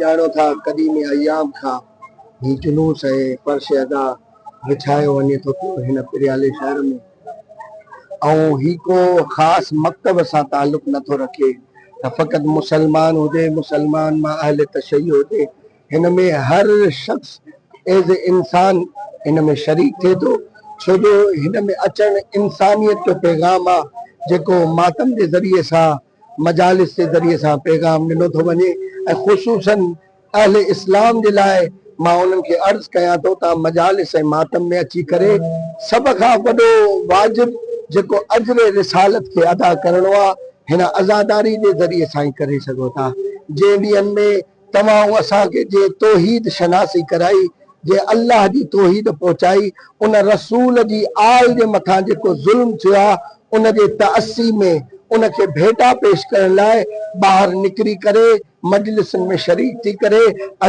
ڄاڻو ٿا قديم ايام کان هي جلوس ۽ فرش ادا وڇايو وڃي ٿو پيو هن پريالي شهر ۾ ۽ هي ڪو خاص مڪتب سان تعلق نه ٿو رکي ته فقط مسلمان هجي مسلمان مان اهل تشيع هجي هن ۾ هر شخص ايز اي انسان هن ۾ شريڪ ٿئي ٿو ڇو جو هن ۾ اچڻ انسانيت جو پيغام آ جيڪو ماتم جي ذريعي سان مجالس جي ذريعي سان پيغام ڏنو ٿو وڃي ۽ خصوصاً اهل اسلام جي لاء مان انهن کي عرض ڪيان ٿو ته مجالس ۽ ماتم ۾ اچي ڪري سڀ کان وڏو واجب جيڪو اجر رسالت کي ادا ڪرڻو آ هن عزاداري جي ذريعي سان ئي ڪري سگهو ٿا جنهن ڏينهن ۾ توهان اسان کي جنهن توحيد شناسي ڪرائي، جنهن الله جي توحيد پهچائي، ان رسول جي آل جي مٿان جيڪو ظلم ٿيو آهي، ان جي تأسي ۾ ان کي ڀيٽا پيش ڪرڻ لاء ٻاهر نڪري ڪري مجلسن ۾ شريڪ ٿي ڪري.